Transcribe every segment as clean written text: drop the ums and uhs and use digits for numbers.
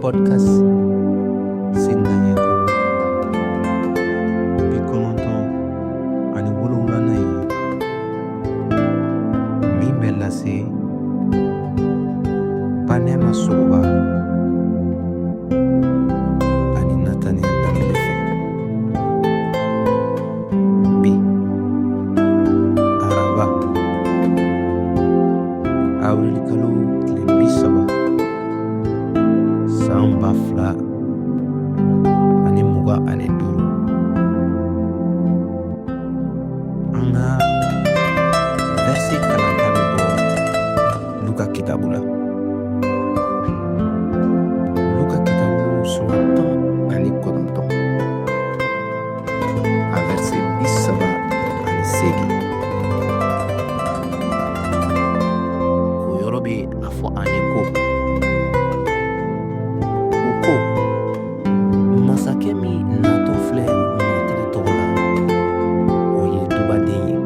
Podcast sendaɲɛ ko 97nan ye min bɛ lase Banɛma Sogoba ani Nathaniel Danbele fɛ. Bi araba awirilikalo tile 30 san 2025, an ka verset kalanta bɛ bɔ Luka kitabu la. Luka kitabu sura 19, a verset 38. O yɔrɔ bɛ a fɔ an ye ko u ko masakɛ min natɔ filɛ Matigi tɔgɔ la, o ye dubaden ye.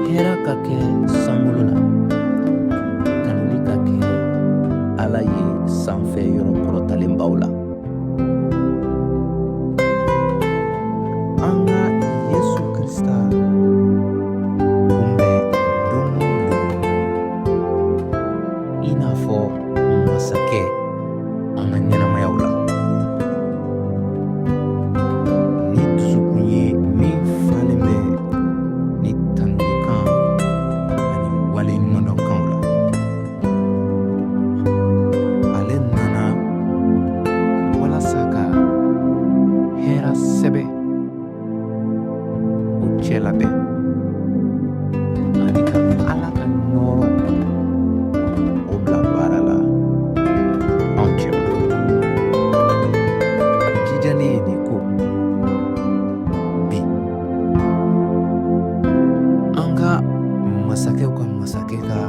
Hɛrɛ ka kɛ sankolo la, tanuli ka kɛ Ala ye sanfɛ yɔrɔ kɔrɔtalenbaw la. An ka Yesu Krista kunbɛn don o don i n'a fɔ masakɛ an ka ɲɛnamayaw la, ni dusukun ye min falen bɛ ni tanulikan ani waleɲumandɔnkanw la. Ale nana walasa ka hɛra sɛbɛ o cɛ labɛn ani ka Ala ka nɔɔrɔ o bila baara la anw cɛma. Jijalen ye de ko bi an ka masakɛw ka masakɛ ka